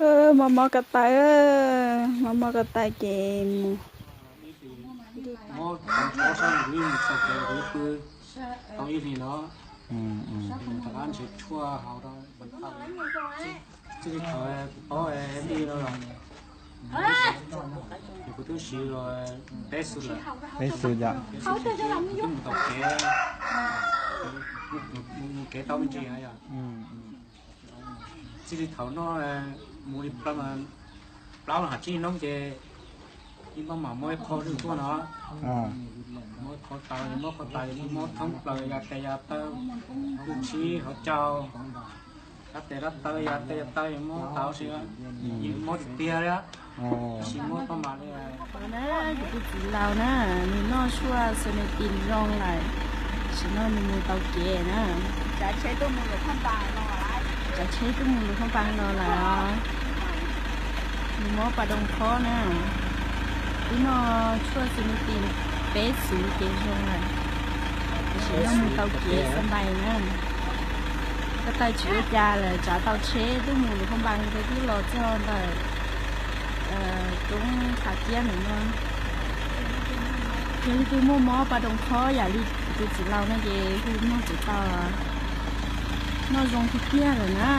Mob mob ko taw, mob mob ko taw ces mus. Mob tau ob sab, kuv mus txog kev kuv pw tau ib hlis no. Rov qab nrhiav tshuaj haus rau, txij li thaum kuv paub li no los, ces kuv twb siv los peb xwm lawm, peb xwm yom, kuv twb mus tau kev, mus kev tau me ntsis yom. Txij li thaum no mus li plaub, plaub los tsib hnub ces ib mob mam mob ib qho rau tuaj no. Mob ib qho tas, mob ib qho tas, mob thoob plaws yav tes yav taw, hauv tshib hauv caug, yav tes yav taw, yav tes yav taw mob tas si, mob tiag tiag li, tab sis mob paj mam li. Kuv tus txiv laus na, nws noj tshuaj Xaneti zoo lawm, tam sim no nws mus tau kev na. Tsav tsheb tuaj mus Luas Phaj Npas los lawm, nws mob pas doos qhob na. Twb noj tshuaj Xaneti peb xuv ces zoo lawm, tam sim no mus tau kev xab npais na. Ko taw tsis ua cas lawm, tsav tau tsheb tuaj mus Luas Phaj Npas, twb los txog ntawm roob Khav Kiab ntawm no. Yog leej twg muaj mob pas doos qhob yam li kuv tus txiv laus no ces hu noj kuv tau, noj zoo tiag tiag lawm na.